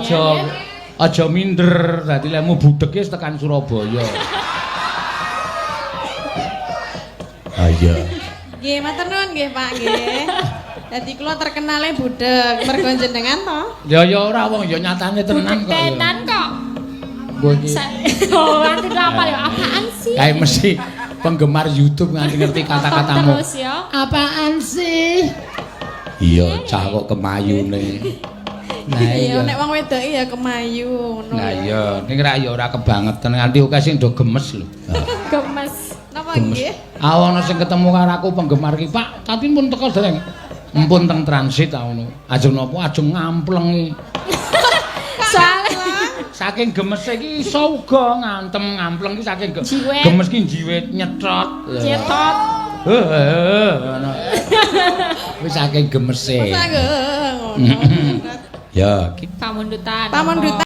Aja aja minder, dadi lemu budheke wis tekan Surabaya. Ah iya. Nggih, matur nuwun nggih, Pak nggih. Dadi kula terkenale budheg mergo jenengan to. Ya ya ora wong ya nyatane tenan Budheg kok. ya. tenan kok. Kowe iki Oh, nganti apa ya? Apaan sih? kae mesti penggemar YouTube nganti ngerti kata-katamu. Terus ya. Apaan sih? Iya, cah kok kemayune. Nah Iya, iya. nek wong wedok ya kemayu ngono. Nah iya, ning ra ya ora kebangetan nganti akeh sing do gemes lho. Gemes. Napa Gemes. nggih? Ah ana sing ketemu karo aku penggemar ki, Pak, Tatin pun teko dereng. Empun teng transit ta ngono. Ajeng napa ajeng ngamplengi. Soale Saking gemese iki iso uga ngantem ngampleng ki saking Jiwet. gemes ki jiwet nyetot. Nyetot. Heeh, ngono. Wis saking gemese. Masa ngono. Ya, Pamundutan. Pamundutan.